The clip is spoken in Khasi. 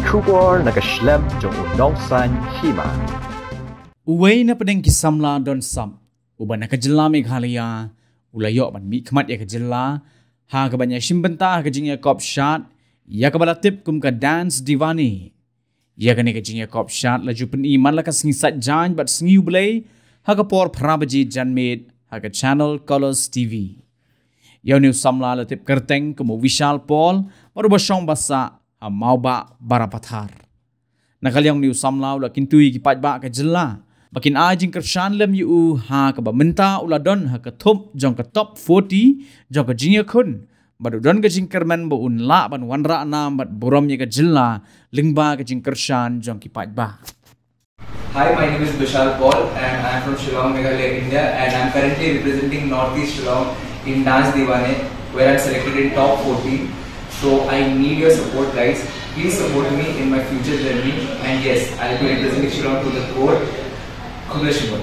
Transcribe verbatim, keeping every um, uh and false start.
Khubor na ka shlem jong u Nongsaiñ Hima. Uwei na pdeng ki samla don sap uba na ka jylla Meghalaya u la ïoh ban mihkhmat ïa ka jylla ha kaba ïashim bynta ha ka jingïakop shad ïa kaba la tip kum ka Dance Deewane. Ïa kane ka jingïakop shad la ju pyni man la ka sngi Saitjaiñ bad sngi U Blei ha ka por phra baje janmiet ha ka channel Colors T V. Ïa une u samla la tip kyrteng kum u Vishal Paul bad uba shong ba sah ha Mawbah Barapathar. Na ka liang une u samla u la kyntu ïa ki paidbah ka jylla ba kin ai jingkyrshan lem ïa u ha kaba mynta u la don ha ka thup jong ka top forty jong ka jingïakhun bad u don ka jingkyrmen ba un lah ban wanrah nam bad burom ïa ka jylla lyngba ka jingkyrshan jong ki paidbah. Hi, my name is Vishal Paul and I'm from Shillong, Meghalaya, India, and I'm currently representing Northeast Shillong in Dance Deewane, where I'm selected in top forty. So I need your support, guys. Please support me in my future journey. And yes, I'll be representing Shillong to the core. Khublei shibun.